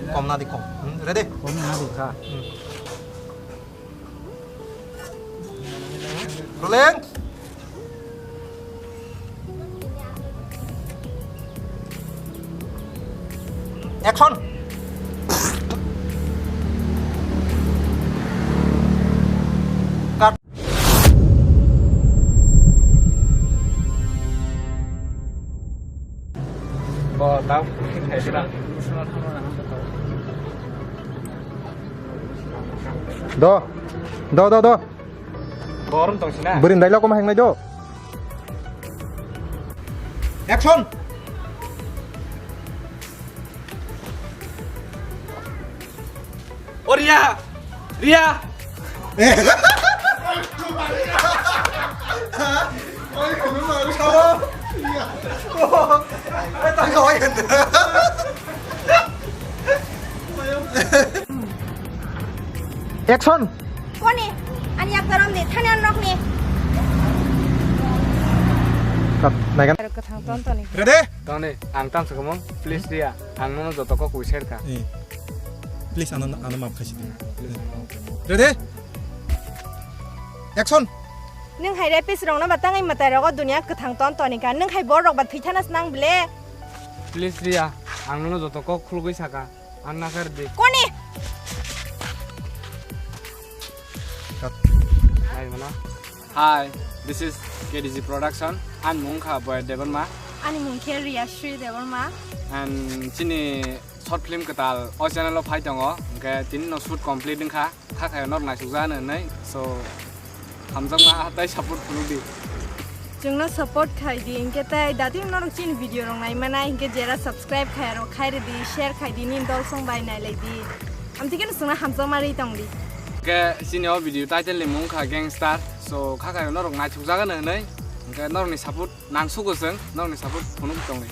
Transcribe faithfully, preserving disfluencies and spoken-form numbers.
Kom na di kom. Hmm, ready? Kom na di kha. Hmm. Rolling. Action. Cut. Bo tau. Do. Do, do, do. Borom tong sina. Bwrwi ni dialogue ma hingnai do. Action. O Riya! Riya! Action! Koni? Ani yak darom di, thani an rokni. Cut. Naigan. Aro kwthang ton toni. Ready? Toni, ang tam sakamung, please Riya, ang nono joto kok wi share kha. Eh. Please, ano, ano maaf khaisi di. Ready? Action! Nwng hai rapist rokno ba tangwi mwtai rogo dunia kwthang ton toni kha. Nwng hai bor rok ba thwi thanas nang ble. Please Riya, ang nono joto kok khulugwi saka. Ang nakar di. Koni? Cut. Hai mana? Hi, this is K D G Production. Ang mung kha Boy Debbarma. Ani mung khe Riya Shri Debbarma. And chini short film kwtal o channel o phai tongo. Hwnkhe tini no shoot complete wngkha. Kha khayo norok naisukjak hinwi. So, hamjakma tei support phunuk di. Chwngno support khai di, hinkhe tei datim norok chini video rok nai manai, hinkhe jera subscribe khai rok khai rwdi, share khai di nini dol song bai nai lai di. Amtwi kheno chwngno hamjakma rwi tong di. Hinkhe chini o video title ni mung kha Gangster. So, kha khayo norok naisukjak hinwi, hinkhe norokni support nangsugo chwng, norokni support phunuk tong di.